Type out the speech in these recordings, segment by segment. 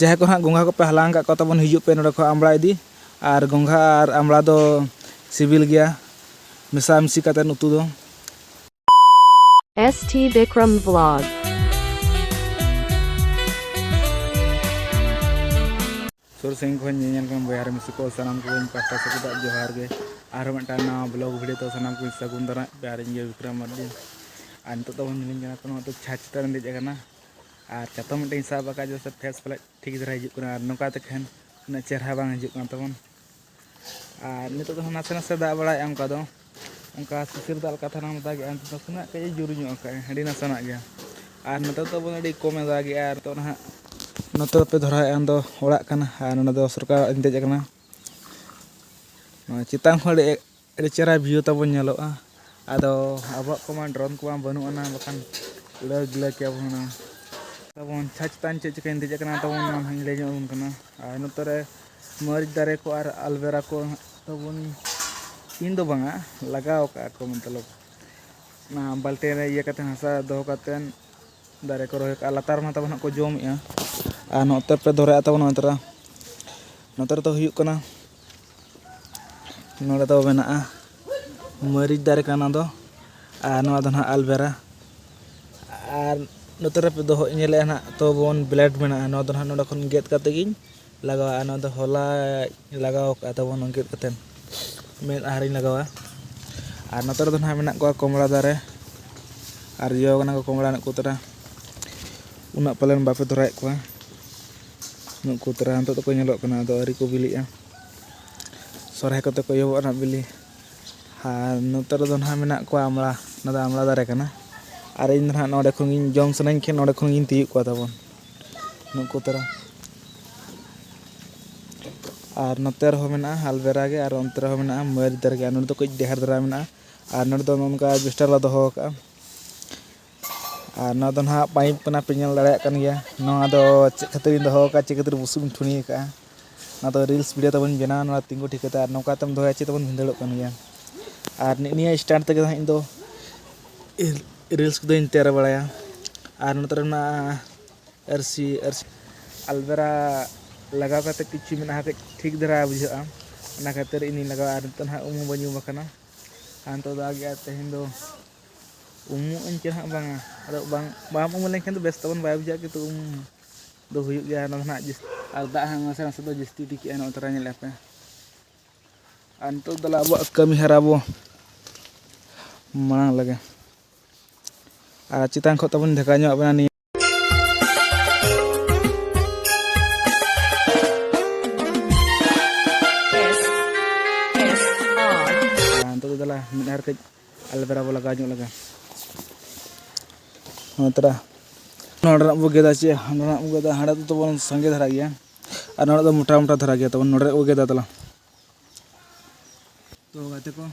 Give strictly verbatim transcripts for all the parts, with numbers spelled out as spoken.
ᱡᱟᱦᱟᱸᱭ ᱠᱚ ᱦᱟᱸᱜ ᱜᱚᱸᱜᱷᱟ ᱠᱚᱯᱮ ᱦᱟᱞᱟᱝ ᱟᱠᱟᱫ ᱠᱚᱣᱟ ᱛᱟᱵᱚᱱ, ᱦᱤᱡᱩᱜ ᱯᱮ ᱱᱚᱰᱮ ᱠᱷᱚᱱ ᱟᱢᱲᱟ ᱤᱫᱤ᱾ ᱟᱨ ᱜᱚᱸᱜᱷᱟ ᱟᱨ ᱟᱢᱲᱟ ᱫᱚ ᱥᱤᱵᱤᱞ ᱜᱮᱭᱟ, ᱢᱮᱥᱟᱢᱤᱥᱤ ᱠᱟᱛᱮᱫ ᱩᱛᱩ ᱫᱚ᱾ S T Bikram Vlog. ᱥᱩᱨ ᱥᱟᱺᱜᱤᱧ ᱠᱷᱚᱱ ᱧᱮᱧᱮᱞ ᱠᱟᱱ ᱵᱚᱭᱦᱟ ᱨᱮ ᱢᱤᱥᱤ ᱠᱚ, ᱥᱟᱱᱟᱢ ᱠᱚ ᱤᱧ ᱯᱟᱦᱴᱟ ᱥᱮᱫ ᱠᱷᱚᱱᱟᱜ ᱡᱚᱦᱟᱨ ᱜᱮ᱾ ᱟᱨᱦᱚᱸ ᱢᱤᱫᱴᱟᱝ ᱱᱟᱣᱟ vlog video ᱛᱮ ᱥᱟᱱᱟᱢ ᱠᱚᱧ ᱥᱟᱹᱜᱩᱱ ᱫᱟᱨᱟᱢ ᱯᱮᱭᱟ᱾ ᱟᱨ ᱤᱧ ᱜᱮ ᱵᱤᱠᱨᱚᱢ ᱢᱟᱨᱰᱤ᱾ ᱟᱨ ᱱᱤᱛᱚᱜ ᱫᱚᱵᱚᱱ ᱧᱮᱞᱤᱧ ᱠᱟᱱᱟ ᱠᱚ ᱱᱚᱣᱟ ᱪᱷᱟᱸᱫᱽ ᱪᱮᱛᱟᱱ ᱨᱮ ᱫᱮᱡ ᱟᱠᱟᱱᱟ᱾ ᱟᱨ ᱪᱟᱛᱚᱢ ᱢᱤᱫᱴᱟᱝ ᱤᱧ ᱥᱟᱵ ᱟᱠᱟᱫ, ᱡᱮ ᱥᱮ face ᱯᱟᱞᱮᱫ ᱴᱷᱤᱠ ᱫᱷᱟᱨᱟ ᱦᱤᱡᱩᱜ ᱠᱟᱱᱟ, ᱟᱨ ᱱᱚᱝᱠᱟ ᱛᱮᱠᱷᱟᱱ ᱩᱱᱟᱹᱜ ᱪᱮᱦᱨᱟ ᱵᱟᱝ ᱦᱤᱡᱩᱜ ᱠᱟᱱ ᱛᱟᱵᱚᱱ᱾ ᱟᱨ ᱱᱤᱛᱚᱜ ᱫᱚ ᱱᱟᱥᱮ ᱱᱟᱥᱮ ᱫᱟᱜ ᱵᱟᱲᱟᱭᱮᱫᱼᱟ, ᱚᱱᱠᱟ ᱫᱚ, ᱚᱱᱠᱟ ᱥᱤᱥᱤᱨ ᱫᱟᱜ ᱞᱮᱠᱟ ᱛᱷᱟᱨᱟᱢ ᱫᱟᱜᱮᱜᱼᱟ, ᱱᱤᱛᱚᱜ ᱫᱚ ᱱᱟᱥᱮᱱᱟᱜ ᱠᱟᱹᱡ ᱮ ᱡᱳᱨ ᱧᱚᱜ ᱟᱠᱟᱫᱼᱟ, ᱟᱹᱰᱤ ᱱᱟᱥᱮᱱᱟᱜ ᱜᱮ᱾ ᱟᱨ ᱱᱤᱛᱚᱜ ᱫᱚ ᱵᱚᱱ ᱟᱹᱰᱤ ᱠᱚᱢᱮ ᱫᱟᱜᱮᱜᱼᱟ᱾ ᱟᱨ ᱱᱤᱛᱚᱜ ᱱᱟᱦᱟᱜ ᱱᱚᱛᱮ ᱫᱚᱯᱮ ᱫᱷᱚᱨᱟᱣᱮᱫᱼᱟ, ᱫᱚ ᱚᱲᱟᱜ ᱠᱟᱱᱟ, ᱟᱨ ᱱᱚᱰᱮ ᱫᱚ ᱥᱚᱨᱠᱟᱨ ᱚᱲᱟᱜ ᱤᱧ ᱫᱮᱡ ᱟᱠᱟᱱᱟ᱾ ᱱᱚᱣᱟ ᱪᱮᱛᱟᱱ ᱠᱷᱚᱱ ᱟᱹᱰᱤ, ᱟᱹᱰᱤ ᱪᱮᱦᱨᱟ view ᱛᱟᱵᱚᱱ ᱧᱮᱞᱚᱜᱼᱟ᱾ ᱟᱫᱚ ᱟᱵᱚᱣᱟᱜ ᱠᱚᱢᱟ drone ᱠᱚᱢᱟ ᱵᱟᱹᱱᱩᱜ ᱟᱱᱟ, ᱵᱟᱠᱷᱟᱱ ᱩᱲᱟᱹᱣ ᱜᱤᱞᱟᱹ ᱠᱮᱭᱟ ᱵᱚᱱ ᱦᱩᱱᱟᱹᱝ᱾ ᱛᱟᱵᱚᱱ ᱪᱷᱟᱸᱫᱽ ᱪᱮᱛᱟᱱ ᱪᱮᱫ ᱪᱤᱠᱟᱹᱧ ᱫᱮᱡ ᱟᱠᱟᱱᱟ ᱛᱟᱵᱚᱱ, ᱚᱱᱟ ᱦᱚᱸᱧ ᱞᱟᱹᱭ ᱧᱚᱜ ᱟᱵᱚᱱ ᱠᱟᱱᱟ᱾ ᱟᱨ ᱱᱚᱛᱮ ᱨᱮ ᱢᱟᱹᱨᱤᱪ ᱫᱟᱨᱮ ᱠᱚ ᱟᱨ ᱟᱞᱵᱮᱨᱟ ᱠᱚ ᱛᱟᱵᱚᱱ, ᱤᱧ ᱫᱚ ᱵᱟᱝᱟ, ᱞᱟᱜᱟᱣ ᱠᱟᱜᱼᱟ ᱠᱚ, ᱢᱚᱛᱞᱚᱵ ᱚᱱᱟ ᱵᱟᱞᱴᱤᱱ ᱨᱮ ᱤᱭᱟᱹ ᱠᱟᱛᱮ, ᱦᱟᱥᱟ ᱫᱚᱦᱚ ᱠᱟᱛᱮ ᱫᱟᱨᱮ ᱠᱚ ᱨᱚᱦᱚᱭ ᱠᱟᱜᱼᱟ᱾ ᱞᱟᱛᱟᱨ ᱢᱟ ᱛᱟᱵᱚᱱ ᱦᱟᱸᱜ ᱠᱚ ᱡᱚᱢᱮᱜᱼᱟ᱾ ᱟᱨ ᱱᱚᱛᱮ ᱯᱮ ᱫᱷᱚᱨᱟᱭᱟ ᱛᱟᱵᱚᱱ, ᱱᱚᱛᱮ ᱨᱮ, ᱱᱚᱛᱮ ᱨᱮᱫᱚ ᱦᱩᱭᱩᱜ ᱠᱟᱱᱟ, ᱱᱚᱰᱮ ᱫᱚ ᱢᱮᱱᱟᱜᱼᱟ ᱢᱟᱹᱨᱤᱪ ᱫᱟᱨᱮ ᱠᱟᱱᱟ ᱫᱚ, ᱟᱨ ᱱᱚᱣᱟ ᱫᱚ ᱱᱟᱦᱟᱜ ᱟᱞᱵᱮᱨᱟ᱾ ᱟᱨ ᱱᱚᱛᱮ ᱨᱮᱯᱮ ᱫᱚᱦᱚ ᱧᱮᱞᱮᱜᱼᱟ ᱱᱟᱦᱟᱜ ᱛᱟᱵᱚᱱ blade ᱢᱮᱱᱟᱜᱼᱟ, ᱱᱚᱣᱟ ᱫᱚ ᱱᱟᱦᱟᱜ ᱱᱚᱰᱮ ᱠᱷᱚᱱ ᱜᱮᱫ ᱠᱟᱛᱮ ᱜᱤᱧ ᱞᱟᱜᱟᱣᱟ᱾ ᱟᱨ ᱱᱚᱣᱟ ᱫᱚ ᱦᱚᱞᱟᱧ ᱞᱟᱜᱟᱣ ᱠᱟᱜᱼᱟ ᱛᱟᱵᱚᱱ ᱜᱮᱫ ᱠᱟᱛᱮ, ᱢᱮᱫ ᱟᱦᱟᱨᱤᱧ ᱞᱟᱜᱟᱣᱟ᱾ ᱟᱨ ᱱᱚᱛᱮ ᱨᱮᱫᱚ ᱱᱟᱦᱟᱜ ᱢᱮᱱᱟᱜ ᱠᱚᱣᱟ ᱠᱚᱢᱲᱟ ᱫᱟᱨᱮ, ᱟᱨ ᱡᱚ ᱠᱟᱱᱟ ᱠᱚ ᱠᱚᱢᱲᱟ ᱱᱩᱠᱩ ᱛᱚᱨᱟ᱾ ᱩᱱᱟᱹᱜ ᱯᱟᱞᱮᱱ ᱵᱟᱯᱮ ᱫᱷᱚᱨᱟᱭᱮᱫ ᱠᱚᱣᱟ᱾ ᱱᱩᱠᱩ ᱛᱚᱨᱟ ᱱᱤᱛᱚᱜ ᱫᱚᱠᱚ ᱧᱮᱞᱚᱜ ᱠᱟᱱᱟ, ᱟᱫᱚ ᱟᱹᱣᱨᱤ ᱠᱚ ᱵᱤᱞᱤᱜᱼᱟ᱾ ᱥᱚᱨᱦᱟᱭ ᱠᱚᱛᱮ ᱠᱚ ᱮᱦᱚᱵᱚᱜᱼᱟ ᱱᱟᱦᱟᱜ ᱵᱤᱞᱤ᱾ ᱟᱨ ᱱᱚᱛᱮ ᱨᱮᱫᱚ ᱱᱟᱦᱟᱜ ᱢᱮᱱᱟᱜ ᱠᱚᱣᱟ ᱟᱢᱲᱟ, ᱚᱱᱟ ᱫᱚ ᱟᱢᱲᱟ ᱫᱟᱨᱮ ᱠᱟᱱᱟ᱾ ᱟᱨ ᱤᱧ ᱫᱚ ᱱᱟᱦᱟᱜ ᱱᱚᱰᱮ ᱠᱷᱚᱱ ᱜᱤᱧ ᱡᱚᱢ ᱥᱟᱱᱟᱧ ᱠᱷᱟᱱ ᱱᱚᱰᱮ ᱠᱷᱚᱱ ᱜᱤᱧ ᱛᱤᱭᱳᱜ ᱠᱚᱣᱟ ᱛᱟᱵᱚᱱ, ᱱᱩᱠᱩ ᱛᱚᱨᱟ᱾ ᱟᱨ ᱱᱚᱛᱮ ᱨᱮᱦᱚᱸ ᱢᱮᱱᱟᱜᱼᱟ ᱟᱞᱵᱮᱨᱟ ᱜᱮ, ᱟᱨ ᱚᱱᱛᱮ ᱨᱮᱦᱚᱸ ᱢᱮᱱᱟᱜᱼᱟ ᱢᱟᱹᱨᱤᱪ ᱫᱟᱨᱮ ᱜᱮ᱾ ᱟᱨ ᱱᱚᱰᱮ ᱫᱚ ᱠᱟᱹᱡ ᱰᱷᱮᱨ ᱫᱷᱟᱨᱟ ᱢᱮᱱᱟᱜᱼᱟ᱾ ᱟᱨ ᱱᱚᱰᱮ ᱫᱚ ᱱᱚᱝᱠᱟ ᱮᱥᱵᱮᱥᱴᱟᱨ ᱞᱮ ᱫᱚᱦᱚ ᱟᱠᱟᱫᱼᱟ᱾ ᱟᱨ ᱱᱚᱣᱟ ᱫᱚ ᱱᱟᱦᱟᱜ ᱯᱟᱭᱤᱯ ᱠᱟᱱᱟ, ᱯᱮ ᱧᱮᱞ ᱫᱟᱲᱮᱭᱟᱜ ᱠᱟᱱ ᱜᱮᱭᱟ᱾ ᱱᱚᱣᱟ ᱫᱚ ᱪᱮᱫ ᱠᱷᱟᱹᱛᱤᱨ ᱤᱧ ᱫᱚᱦᱚ ᱟᱠᱟᱫᱼᱟ, ᱪᱮᱫ ᱠᱷᱟᱹᱛᱤᱨ ᱵᱩᱥᱩᱵ ᱤᱧ ᱴᱷᱩᱱᱤ ᱟᱠᱟᱫᱼᱟ, ᱱᱚᱣᱟ ᱫᱚ ᱨᱤᱞᱥ ᱵᱷᱤᱰᱤᱭᱳ ᱛᱟᱵᱚᱱ ᱵᱮᱱᱟᱣᱟ ᱱᱚᱣᱟ ᱛᱤᱸᱜᱩ ᱴᱷᱤᱠ ᱠᱟᱛᱮ᱾ ᱟᱨ ᱱᱚᱝᱠᱟ ᱛᱮᱢ ᱫᱚᱦᱚᱭᱟ, ᱪᱮᱫ ᱛᱟᱵᱚᱱ ᱵᱷᱤᱸᱫᱟᱹᱲᱚᱜ ᱠᱟᱱ ᱜᱮᱭᱟ᱾ ᱟᱨ ᱱᱤᱜ ᱱᱤᱭᱟᱹ ᱥᱴᱮᱱᱰ ᱛᱮᱜᱮ ᱦᱟᱸᱜ ᱤᱧ ᱫᱚ ᱨᱤᱞᱥ ᱠᱚᱫᱚᱧ ᱛᱮᱭᱟᱨ ᱵᱟᱲᱟᱭᱟ᱾ ᱟᱨ ᱱᱚᱛᱮ ᱨᱮ ᱢᱮᱱᱟᱜᱼᱟ ᱟᱹᱨᱥᱤ, ᱟᱹᱨᱥᱤ᱾ ᱟᱞᱵᱮᱨᱟ ᱞᱟᱜᱟᱣ ᱠᱟᱛᱮ ᱠᱤᱪᱷᱩ ᱢᱮᱱᱟᱜᱼᱟ, ᱠᱟᱹᱡ ᱴᱷᱤᱠ ᱫᱷᱟᱨᱟ ᱵᱩᱡᱷᱟᱹᱜᱼᱟ, ᱚᱱᱟ ᱠᱷᱟᱹᱛᱤᱨ ᱤᱧᱤᱧ ᱞᱟᱜᱟᱣᱟ᱾ ᱟᱨ ᱱᱤᱛᱚᱜ ᱱᱟᱦᱟᱜ ᱩᱢ ᱦᱚᱸ ᱵᱟᱹᱧ ᱩᱢ ᱟᱠᱟᱱᱟ᱾ ᱟᱨ ᱱᱤᱛᱚᱜ ᱫᱟᱜᱮᱜᱼᱟ, ᱛᱮᱦᱮᱧ ᱫᱚ ᱩᱢᱩᱜ ᱟᱹᱧ ᱪᱮ ᱦᱟᱸᱜ ᱵᱟᱝᱟ᱾ ᱟᱫᱚ ᱵᱟᱝ, ᱵᱟᱢ ᱩᱢ ᱞᱮᱱᱠᱷᱟᱱ ᱫᱚ ᱵᱮᱥ ᱛᱟᱵᱚᱱ ᱵᱟᱭ ᱵᱩᱡᱷᱟᱹᱜᱼᱟ, ᱠᱤᱱᱛᱩ ᱩᱢ ᱫᱚ ᱦᱩᱭᱩᱜ ᱜᱮᱭᱟ᱾ ᱚᱱᱟ ᱫᱚ ᱱᱟᱦᱟᱜ ᱡᱟᱹᱥ-, ᱟᱨ ᱫᱟᱜ ᱦᱚᱸ ᱱᱟᱥᱮ ᱱᱟᱥᱮ ᱫᱚ ᱡᱟᱹᱥᱛᱤ ᱤᱫᱤ ᱠᱮᱜᱼᱟ᱾ ᱱᱚᱜᱼᱚᱭ ᱛᱚᱨᱟ ᱧᱮᱞᱮᱫᱼᱟ ᱯᱮ᱾ ᱟᱨ ᱱᱤᱛᱚᱜ ᱫᱚ ᱟᱵᱚᱣᱟᱜ ᱠᱟᱹᱢᱤ ᱦᱚᱨᱟ ᱵᱚ ᱢᱟᱲᱟᱝ ᱞᱮᱜᱮ᱾ ᱟᱨ ᱪᱮᱛᱟᱱ ᱠᱷᱚᱱ ᱛᱟᱵᱚᱱ ᱫᱷᱟᱠᱟ ᱧᱚᱜ ᱵᱮᱱᱟ ᱱᱤᱭᱟᱹ᱾ ᱟᱨ ᱱᱤᱛᱚᱜ ᱫᱚ ᱫᱮᱞᱟ ᱢᱤᱫ ᱟᱨ ᱠᱟᱹᱡ ᱟᱞᱵᱮᱨᱟ ᱵᱚ ᱞᱟᱜᱟᱣ ᱧᱚᱜ ᱞᱮᱜᱮ᱾ ᱱᱚᱣᱟ ᱛᱚᱨᱟ ᱱᱚᱰᱮᱱᱟᱜ ᱵᱚ ᱜᱮᱫᱟ, ᱪᱮ ᱦᱟᱸᱰᱮᱱᱟᱜ ᱵᱚ ᱜᱮᱫᱟ᱾ ᱦᱟᱸᱰᱮ ᱫᱚ ᱛᱟᱵᱚᱱ ᱥᱟᱸᱜᱮ ᱫᱷᱟᱨᱟ ᱜᱮᱭᱟ ᱟᱨ ᱱᱚᱰᱮ ᱫᱚ ᱢᱚᱴᱟ ᱢᱚᱴᱟ ᱫᱷᱟᱨᱟ ᱜᱮᱭᱟ ᱛᱟᱵᱚᱱ᱾ ᱱᱚᱰᱮᱱᱟᱜ ᱵᱚ ᱜᱮᱫᱟ ᱛᱟᱞᱟᱝ᱾ ᱛᱚ ᱜᱟᱛᱮ ᱠᱚ,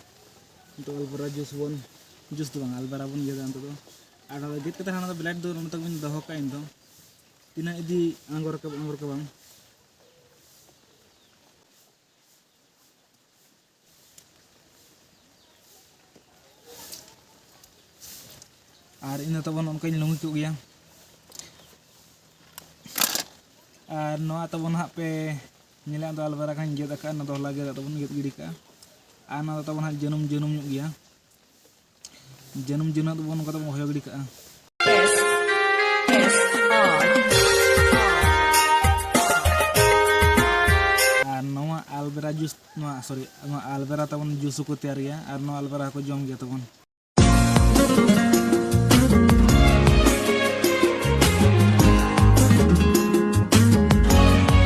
ᱱᱤᱛᱚᱜ ᱟᱞᱵᱮᱨᱟ ᱡᱩᱥ ᱵᱚᱱ, ᱡᱩᱥ ᱫᱚ ᱵᱟᱝ, ᱟᱞᱵᱮᱨᱟ ᱵᱚᱱ ᱜᱮᱫᱟ ᱱᱤᱛᱚᱜ ᱫᱚ᱾ ᱟᱨ ᱱᱚᱣᱟ ᱜᱮᱫ ᱠᱟᱛᱮ ᱦᱟᱸᱜ ᱱᱚᱣᱟ ᱫᱚ ᱵᱞᱮᱰ ᱫᱚ ᱱᱚᱰᱮ ᱛᱟᱵᱚᱱ ᱫᱚᱦᱚ ᱠᱟᱜᱼᱟ᱾ ᱤᱧ ᱫᱚ ᱛᱤᱱᱟᱹᱜ ᱤᱫᱤ ᱟᱬᱜᱚ ᱨᱟᱠᱟᱵ, ᱟᱬᱜᱚ ᱨᱟᱠᱟᱵᱟᱢ᱾ ᱟᱨ ᱤᱧ ᱫᱚ ᱛᱟᱵᱚᱱ ᱚᱱᱠᱟᱧ ᱞᱩᱝᱜᱤ ᱠᱚᱜ ᱜᱮᱭᱟ᱾ ᱟᱨ ᱱᱚᱣᱟ ᱛᱟᱵᱚᱱ ᱦᱟᱸᱜ ᱯᱮ ᱧᱮᱞᱮᱫ ᱫᱚ ᱟᱞᱵᱮᱨᱟ ᱠᱷᱟᱱ ᱜᱮᱫ ᱟᱠᱟᱫ, ᱱᱚᱣᱟ ᱫᱚ ᱦᱚᱞᱟ ᱜᱮᱫ ᱛᱟᱵᱚᱱ ᱜᱮᱫ ᱜᱤᱰᱤ ᱠᱟᱜᱼᱟ᱾ ᱟᱨ ᱱᱚᱣᱟ ᱫᱚ ᱛᱟᱵᱚᱱ ᱦᱟᱸᱜ ᱡᱟᱹᱱᱩᱢ ᱡᱟᱹᱱᱩᱢ ᱧᱚᱜ ᱜᱮᱭᱟ, ᱡᱟᱹᱱᱩᱢ ᱡᱟᱹᱱᱩᱢ ᱛᱟᱵᱚᱱ ᱱᱚᱝᱠᱟ ᱛᱟᱵᱚᱱ ᱦᱚᱭᱚ ᱜᱤᱰᱤ ᱠᱟᱜᱼᱟ᱾ ᱟᱨ ᱱᱚᱣᱟ ᱟᱞᱵᱮᱨᱟ ᱡᱩᱥ, ᱱᱚᱣᱟ, ᱥᱚᱨᱤ, ᱱᱚᱣᱟ ᱟᱞᱵᱮᱨᱟ ᱛᱟᱵᱚᱱ ᱡᱩᱥ ᱦᱚᱸᱠᱚ ᱛᱮᱭᱟᱨ ᱜᱮᱭᱟ ᱟᱨ ᱱᱚᱣᱟ ᱟᱞᱵᱮᱨᱟ ᱦᱚᱸᱠᱚ ᱡᱚᱢ ᱜᱮᱭᱟ ᱛᱟᱵᱚᱱ᱾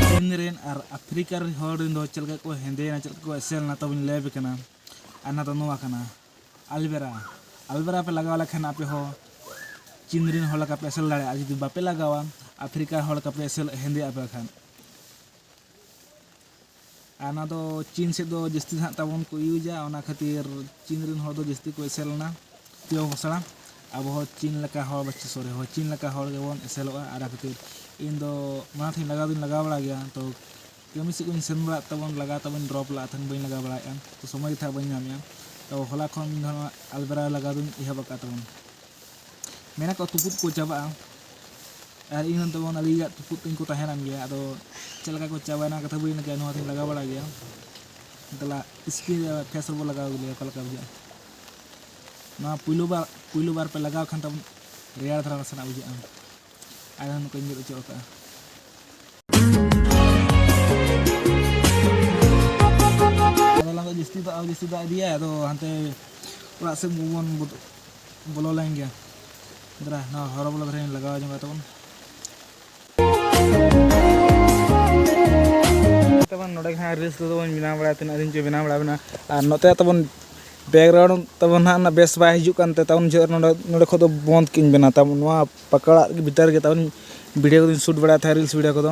ᱪᱤᱱ ᱨᱮᱱ ᱟᱨ ᱟᱯᱷᱨᱤᱠᱟ ᱨᱮᱱ ᱦᱚᱲ ᱨᱮᱱ ᱫᱚ ᱪᱮᱫ ᱞᱮᱠᱟ ᱠᱚ ᱦᱮᱸᱫᱮᱭᱮᱱᱟ, ᱪᱮᱫ ᱞᱮᱠᱟ ᱠᱚ ᱮᱥᱮᱞ ᱮᱱᱟ, ᱛᱟᱵᱚᱱ ᱞᱟᱹᱭ ᱟᱯᱮ ᱠᱟᱱᱟ᱾ ᱟᱨ ᱚᱱᱟ ᱫᱚ ᱱᱚᱣᱟ ᱠᱟᱱᱟ, ᱟᱞᱵᱮᱨᱟ᱾ ᱟᱞᱵᱮᱨᱟ ᱯᱮ ᱞᱟᱜᱟᱣ ᱞᱮᱠᱷᱟᱱ ᱟᱯᱮ ᱦᱚᱸ ᱪᱤᱱ ᱨᱮᱱ ᱦᱚᱲ ᱞᱮᱠᱟ ᱯᱮ ᱮᱥᱮᱞ ᱫᱟᱲᱮᱭᱟᱜᱼᱟ᱾ ᱟᱨ ᱡᱩᱫᱤ ᱵᱟᱯᱮ ᱞᱟᱜᱟᱣᱟ, ᱟᱯᱷᱨᱤᱠᱟ ᱦᱚᱲ ᱞᱮᱠᱟ ᱯᱮ ᱮᱥᱮᱞ, ᱦᱮᱸᱫᱮᱜ ᱟᱯᱮ ᱠᱷᱟᱱ᱾ ᱟᱨ ᱚᱱᱟ ᱫᱚ ᱪᱤᱱ ᱥᱮᱫ ᱫᱚ ᱡᱟᱹᱥᱛᱤ ᱦᱟᱸᱜ ᱛᱟᱵᱚᱱ ᱠᱚ ᱤᱭᱩᱡᱟ, ᱚᱱᱟ ᱠᱷᱟᱹᱛᱤᱨ ᱪᱤᱱ ᱨᱮᱱ ᱦᱚᱲ ᱫᱚ ᱡᱟᱹᱥᱛᱤ ᱠᱚ ᱮᱥᱮᱞ ᱞᱮᱱᱟ ᱛᱤᱭᱳ ᱜᱷᱚᱥᱲᱟ᱾ ᱟᱵᱚ ᱦᱚᱸ ᱪᱤᱱ ᱞᱮᱠᱟ ᱦᱚᱲ, ᱵᱟᱪᱷᱤ, ᱥᱚᱨᱤ, ᱦᱚᱸ ᱪᱤᱱ ᱞᱮᱠᱟ ᱦᱚᱲ ᱜᱮᱵᱚᱱ ᱮᱥᱮᱞᱚᱜᱼᱟ᱾ ᱟᱨ ᱚᱱᱟ ᱠᱷᱟᱹᱛᱤᱨ ᱤᱧ ᱫᱚ ᱢᱟᱲᱟᱝ ᱛᱮᱦᱚᱧ ᱞᱟᱜᱟᱣ ᱫᱚᱧ ᱞᱟᱜᱟᱣ ᱵᱟᱲᱟ ᱜᱮᱭᱟ, ᱛᱚ ᱠᱟᱹᱢᱤ ᱥᱮᱫ ᱠᱚᱧ ᱥᱮᱱ ᱵᱟᱲᱟᱜ ᱛᱟᱵᱚᱱ, ᱞᱟᱜᱟᱣ ᱛᱟᱵᱚᱱ ᱰᱨᱚᱯ ᱞᱟᱜ ᱛᱟᱦᱮᱱ, ᱵᱟᱹᱧ ᱞᱟᱜᱟᱣ ᱵᱟᱲᱟᱭᱮᱫᱼᱟ, ᱛᱚ ᱥᱚᱢᱚᱭ ᱜᱮ ᱛᱟᱦᱮᱸ ᱵᱟᱹᱧ ᱧᱟᱢᱮᱫᱼᱟ᱾ ᱛᱚ ᱦᱚᱞᱟ ᱠᱷᱚᱱ ᱤᱧ ᱫᱚ ᱱᱚᱣᱟ ᱟᱞᱵᱮᱨᱟ ᱞᱟᱜᱟᱣ ᱫᱚᱧ ᱮᱦᱚᱵ ᱟᱠᱟᱫ ᱛᱟᱵᱚᱱ᱾ ᱢᱮᱱᱟᱠᱚ ᱛᱩᱯᱩᱫ ᱠᱚ ᱪᱟᱵᱟᱜᱼᱟ, ᱟᱨ ᱤᱧ ᱦᱚᱸ ᱛᱟᱵᱚᱱ ᱟᱹᱰᱤ ᱜᱟᱱ ᱛᱩᱯᱩᱫ ᱛᱤᱧ ᱠᱚ ᱛᱟᱦᱮᱸ ᱞᱮᱱ ᱜᱮᱭᱟ, ᱟᱫᱚ ᱪᱮᱫ ᱞᱮᱠᱟ ᱠᱚ ᱪᱟᱵᱟᱭᱮᱱᱟ ᱠᱟᱛᱷᱟ ᱵᱟᱹᱧ ᱞᱟᱹᱭ ᱠᱮᱭᱟ, ᱱᱚᱣᱟ ᱛᱤᱧ ᱞᱟᱜᱟᱣ ᱵᱟᱲᱟ ᱜᱮᱭᱟ᱾ ᱫᱮᱞᱟ ᱥᱠᱨᱤᱱ ᱨᱮ ᱯᱷᱮᱥ ᱨᱮᱵᱚ ᱞᱟᱜᱟᱣ ᱜᱮᱞᱮ ᱚᱠᱟ ᱞᱮᱠᱟ ᱵᱩᱡᱷᱟᱹᱜᱼᱟ᱾ ᱱᱚᱣᱟ ᱯᱩᱭᱞᱩ ᱵᱟᱨ, ᱯᱩᱭᱞᱩ ᱵᱟᱨ ᱯᱮ ᱞᱟᱜᱟᱣ ᱠᱷᱟᱱ ᱛᱟᱵᱚᱱ ᱨᱮᱭᱟᱲ ᱫᱷᱟᱨᱟ ᱱᱟᱥᱮᱱᱟᱜ ᱵᱩᱡᱷᱟᱹᱜᱼᱟ᱾ ᱟᱨ ᱱᱚᱝᱠᱟᱧ ᱡᱚᱫ ᱦᱚᱪᱚ ᱟᱠᱟᱫᱼᱟ᱾ ᱟᱫᱚ ᱞᱟᱝ ᱫᱚ ᱡᱟᱹᱥᱛᱤ ᱫᱟᱜ, ᱡᱟᱹᱥᱛᱤ ᱫᱟᱜ ᱤᱫᱤᱭᱟ, ᱟᱫᱚ ᱦᱟᱱᱛᱮ ᱚᱲᱟᱜ ᱥᱮᱫ ᱵᱚᱱ ᱵᱚᱫ-, ᱵᱚᱞᱚ ᱞᱮᱱ ᱜᱮ᱾ ᱫᱟᱨᱟ, ᱱᱚᱣᱟ ᱦᱚᱨᱚ ᱵᱚᱞᱚ ᱫᱷᱟᱨᱟᱧ ᱞᱟᱜᱟᱣ ᱧᱚᱜᱟ ᱛᱟᱵᱚᱱ᱾ ᱛᱟᱵᱚᱱ ᱱᱚᱰᱮ ᱜᱮ ᱦᱟᱸᱜ reels ᱫᱚ ᱵᱚᱱ ᱵᱮᱱᱟᱣ ᱵᱟᱲᱟᱭᱟ, ᱛᱤᱱᱟᱹᱜ ᱫᱤᱱ ᱪᱚ ᱵᱮᱱᱟᱣ ᱵᱟᱲᱟ ᱵᱮᱱᱟ᱾ ᱟᱨ ᱱᱚᱛᱮ ᱛᱟᱵᱚᱱ background ᱛᱟᱵᱚᱱ ᱦᱟᱸᱜ ᱚᱱᱟ ᱵᱮᱥ ᱵᱟᱭ ᱦᱤᱡᱩᱜ ᱠᱟᱱᱛᱮ ᱛᱟᱵᱚᱱ ᱡᱚᱦᱚᱜ ᱱᱚᱰᱮ, ᱱᱚᱰᱮ ᱠᱷᱚᱱ ᱫᱚ ᱵᱚᱱᱫᱽ ᱠᱤᱧ ᱵᱮᱱᱟᱣ ᱛᱟᱵᱚᱱ᱾ ᱱᱚᱣᱟ ᱯᱟᱠᱟ ᱚᱲᱟᱜ ᱵᱷᱤᱛᱟᱹᱨ ᱨᱮᱜᱮ ᱛᱟᱵᱚᱱ video ᱠᱚᱫᱚᱧ shoot ᱵᱟᱲᱟᱭ ᱛᱟᱦᱮᱸᱫ, reels video ᱠᱚᱫᱚ᱾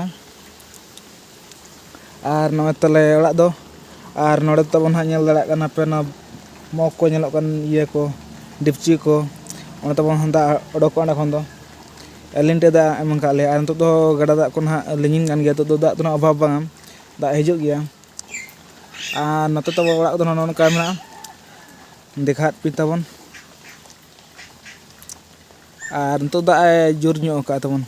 ᱟᱨ ᱱᱚᱜᱼᱚᱭ ᱛᱟᱞᱮ ᱚᱲᱟᱜ ᱫᱚ᱾ ᱟᱨ ᱱᱚᱰᱮ ᱛᱟᱵᱚᱱ ᱦᱟᱸᱜ ᱧᱮᱞ ᱫᱟᱲᱮᱭᱟᱜ ᱠᱟᱱᱟ ᱯᱮ, ᱱᱚᱣᱟ ᱢᱚᱜᱽ ᱠᱚ ᱧᱮᱞᱚᱜ ᱠᱟᱱ ᱤᱭᱟᱹ ᱠᱚ, ᱰᱤᱯᱪᱤ ᱠᱚ, ᱚᱸᱰᱮ ᱛᱟᱵᱚᱱ ᱫᱟᱜ ᱚᱰᱚᱠᱚᱜᱼᱟ ᱚᱸᱰᱮ ᱠᱷᱚᱱ ᱫᱚ᱾ ᱟᱹᱞᱤᱧ ᱴᱷᱮᱱ ᱫᱟᱜ ᱮᱢ ᱟᱠᱟᱫ ᱞᱮᱭᱟ᱾ ᱟᱨ ᱱᱤᱛᱚᱜ ᱫᱚ ᱜᱟᱰᱟ ᱫᱟᱜ ᱠᱚ ᱱᱟᱦᱟᱜ ᱞᱤᱸᱜᱤᱱ ᱠᱟᱱ ᱜᱮᱭᱟ, ᱱᱤᱛᱚᱜ ᱫᱚ ᱫᱟᱜ ᱫᱚ ᱱᱟᱦᱟᱜ ᱚᱵᱷᱟᱵᱽ ᱵᱟᱝᱟ, ᱫᱟᱜ ᱦᱤᱡᱩᱜ ᱜᱮᱭᱟ᱾ ᱟᱨ ᱱᱚᱛᱮ ᱛᱟᱵᱚ ᱚᱲᱟᱜ ᱠᱚᱫᱚ ᱱᱚᱜᱼᱚ ᱱᱚᱝᱠᱟ ᱢᱮᱱᱟᱜᱼᱟ, ᱫᱮᱠᱷᱟᱣᱟᱫ ᱯᱮ ᱛᱟᱵᱚᱱ᱾ ᱟᱨ ᱱᱤᱛᱚᱜ ᱫᱟᱜ ᱮ ᱡᱳᱨ ᱧᱚᱜ ᱟᱠᱟᱫ ᱛᱟᱵᱚᱱ᱾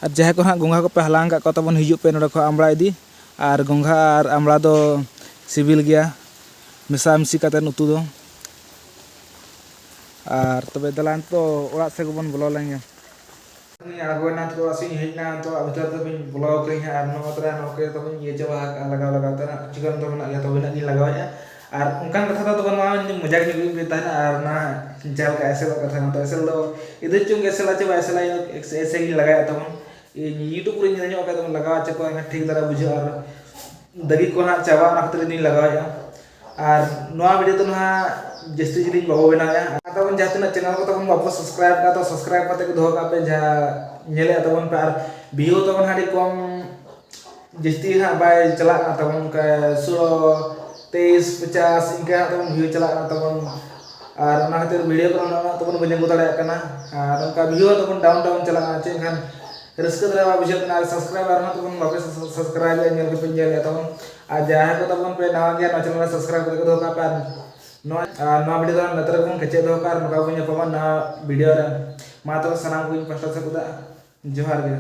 ᱟᱨ ᱡᱟᱦᱟᱸᱭ ᱠᱚ ᱦᱟᱸᱜ ᱜᱚᱸᱜᱷᱟ ᱠᱚᱯᱮ ᱦᱟᱞᱟᱝ ᱟᱠᱟᱫ ᱠᱚᱣᱟ ᱛᱟᱵᱚᱱ, ᱦᱤᱡᱩᱜ ᱯᱮ ᱱᱚᱰᱮ ᱠᱷᱚᱱ ᱟᱢᱲᱟ ᱤᱫᱤ᱾ ᱟᱨ ᱜᱚᱸᱜᱷᱟ ᱟᱨ ᱟᱢᱲᱟ ᱫᱚ ᱥᱤᱵᱤᱞ ᱜᱮᱭᱟ, ᱢᱮᱥᱟᱢᱤᱥᱤ ᱠᱟᱛᱮᱫ ᱩᱛᱩ ᱫᱚ᱾ ᱟᱨ ᱛᱚᱵᱮ ᱫᱮᱞᱟ ᱱᱤᱛᱚᱜ ᱚᱲᱟᱜ ᱥᱮᱫ ᱜᱮᱵᱚᱱ ᱵᱚᱞᱚ ᱞᱮᱱ ᱜᱮ᱾ ᱟᱬᱜᱚᱭᱮᱱᱟ, ᱱᱤᱛᱚᱜ ᱚᱲᱟᱜ ᱥᱮᱫ ᱤᱧ ᱦᱮᱡ ᱮᱱᱟ, ᱱᱤᱛᱚᱜ ᱚᱲᱟᱜ ᱵᱷᱤᱛᱟᱹᱨ ᱫᱚ ᱵᱟᱹᱧ ᱵᱚᱞᱚ ᱟᱠᱟᱱᱟ ᱦᱟᱸᱜ᱾ ᱟᱨ ᱱᱚᱣᱟ ᱛᱚᱨᱟ ᱱᱚᱣᱟ ᱠᱚᱨᱮ ᱫᱚ ᱵᱟᱹᱧ ᱤᱭᱟᱹ ᱪᱟᱵᱟ ᱟᱠᱟᱫᱼᱟ, ᱞᱟᱜᱟᱣ ᱞᱟᱜᱟᱣ ᱛᱮ ᱦᱟᱸᱜ ᱪᱤᱠᱟᱹ ᱫᱚ ᱢᱮᱱᱟᱜ ᱜᱮᱭᱟ, ᱛᱚᱵᱮ ᱤᱱᱟᱹᱜ ᱜᱤᱧ ᱞᱟᱜᱟᱣᱮᱫᱼᱟ᱾ ᱟᱨ ᱚᱱᱠᱟᱱ ᱠᱟᱛᱷᱟ ᱫᱚ ᱛᱚᱵᱮ ᱱᱚᱣᱟ ᱢᱚᱡᱟ ᱜᱮ ᱦᱩᱭᱩᱜ ᱜᱮ ᱛᱟᱦᱮᱱᱟ᱾ ᱟᱨ ᱚᱱᱟ ᱡᱟᱦᱟᱸ ᱞᱮᱠᱟ ᱮᱥᱮᱞᱚᱜ ᱠᱟᱛᱷᱟ ᱠᱟᱱᱟ, ᱛᱚ ᱮᱥᱮᱞ ᱫᱚ ᱤᱫᱤ ᱪᱚᱝ ᱜᱮ ᱮᱥᱮᱞᱟ ᱪᱮ ᱵᱟᱭ ᱮᱥᱮᱞᱟ, ᱮᱥᱮ ᱜᱤᱧ ᱞᱟᱜᱟᱣᱮᱫ ᱛᱟᱵᱚᱱ᱾ ᱤᱧ YouTube ᱨᱮᱧ ᱧᱮᱞ ᱧᱚᱜ ᱟᱠᱟᱫ ᱛᱟᱵᱚᱱ, ᱞᱟᱜᱟᱣ ᱪᱮ ᱠᱚ ᱮᱱᱠᱷᱟᱱ ᱴᱷᱤᱠ ᱫᱷᱟᱨᱟ ᱵᱩᱡᱷᱟᱹᱜᱼᱟ᱾ ᱟᱨ ᱫᱟᱜᱤ ᱠᱚ ᱱᱟᱦᱟᱜ ᱪᱟᱵᱟᱜᱼᱟ, ᱚᱱᱟ ᱠᱷᱟᱹᱛᱤᱨ ᱤᱧ ᱞᱟᱜᱟᱣᱮᱫᱼᱟ᱾ ᱟᱨ ᱱᱚᱣᱟ video ᱫᱚ ᱱᱟᱦᱟᱜ ᱡᱟᱹᱥᱛᱤ ᱡᱤᱞᱤᱧ ᱵᱟᱵᱚ ᱵᱮᱱᱟᱣᱮᱫᱼᱟ᱾ ᱟᱨ ᱛᱟᱵᱚᱱ ᱡᱟᱦᱟᱸ ᱛᱤᱱᱟᱹᱜ channel ᱠᱚ ᱛᱟᱵᱚᱱ ᱵᱟᱵᱚ subscribe ᱠᱟᱜᱼᱟ, ᱛᱚ subscribe ᱠᱟᱛᱮ ᱠᱚ ᱫᱚᱦᱚ ᱠᱟᱜ ᱯᱮ, ᱡᱟᱦᱟᱸ ᱧᱮᱞᱮᱫ ᱛᱟᱵᱚᱱ ᱯᱮ᱾ ᱟᱨ view ᱛᱟᱵᱚᱱ ᱟᱹᱰᱤ ᱠᱚᱢ, ᱡᱟᱹᱥᱛᱤ ᱦᱟᱸᱜ ᱵᱟᱭ ᱪᱟᱞᱟᱜ ᱠᱟᱱᱟ ᱛᱟᱵᱚᱱ, ᱚᱱᱠᱟ ᱥᱳᱞᱳ, ᱛᱮᱭᱤᱥ, ᱯᱚᱪᱟᱥ ᱤᱱᱠᱟ ᱦᱟᱸᱜ ᱛᱟᱵᱚᱱ view ᱪᱟᱞᱟᱜ ᱠᱟᱱᱟ ᱛᱟᱵᱚᱱ᱾ ᱟᱨ ᱚᱱᱟ ᱠᱷᱟᱹᱛᱤᱨ video ᱠᱚ ᱩᱱᱟᱹᱜ ᱛᱟᱵᱚᱱ ᱵᱟᱹᱧ ᱟᱹᱜᱩ ᱫᱟᱲᱮᱭᱟᱜ ᱠᱟᱱᱟ᱾ ᱟᱨ ᱚᱱᱠᱟ view ᱦᱚᱸ ᱛᱟᱵᱚᱱ down down ᱪᱟᱞᱟᱜ ᱠᱟᱱᱟ, ᱪᱮᱫ ᱮᱱᱠᱷᱟᱱ ᱨᱟᱹᱥᱠᱟᱹ ᱫᱷᱟᱨᱟ ᱵᱟᱭ ᱵᱩᱡᱷᱟᱹᱜ ᱠᱟᱱᱟ᱾ ᱟᱨ subscriber ᱦᱚᱸ ᱛᱟᱵᱚᱱ ᱵᱟᱯᱮ subscribe ᱮᱫᱼᱟ, ᱧᱮᱞ ᱜᱮᱯᱮ ᱧᱮᱞᱮᱫ ᱛᱟᱵᱚᱱ᱾ ᱟᱨ ᱡᱟᱦᱟᱸᱭ ᱠᱚ ᱛᱟᱵᱚᱱ ᱯᱮ ᱱᱟᱣᱟ ᱜᱮᱭᱟ, ᱱᱚᱣᱟ channel ᱨᱮ subscribe ᱠᱟᱛᱮ ᱠᱚ ᱫᱚᱦᱚ ᱠᱟᱜ ᱯᱮ᱾ ᱟᱨ ᱱᱚᱣᱟ, ᱟᱨ ᱱᱚᱣᱟ video ᱫᱚ ᱱᱚᱛᱮ ᱨᱮᱜᱮ ᱵᱚᱱ ᱠᱮᱪᱮᱫ ᱫᱚᱦᱚ ᱠᱟᱜᱼᱟ᱾ ᱟᱨ ᱱᱚᱝᱠᱟ ᱵᱚᱱ ᱧᱟᱯᱟᱢᱟ ᱱᱟᱣᱟ video ᱨᱮ᱾ ᱢᱟ ᱛᱚᱵᱮ ᱥᱟᱱᱟᱢ ᱠᱚ ᱤᱧ ᱯᱟᱥᱴᱟ ᱥᱮᱫ ᱠᱷᱚᱱᱟᱜ ᱡᱚᱦᱟᱨ ᱜᱮ᱾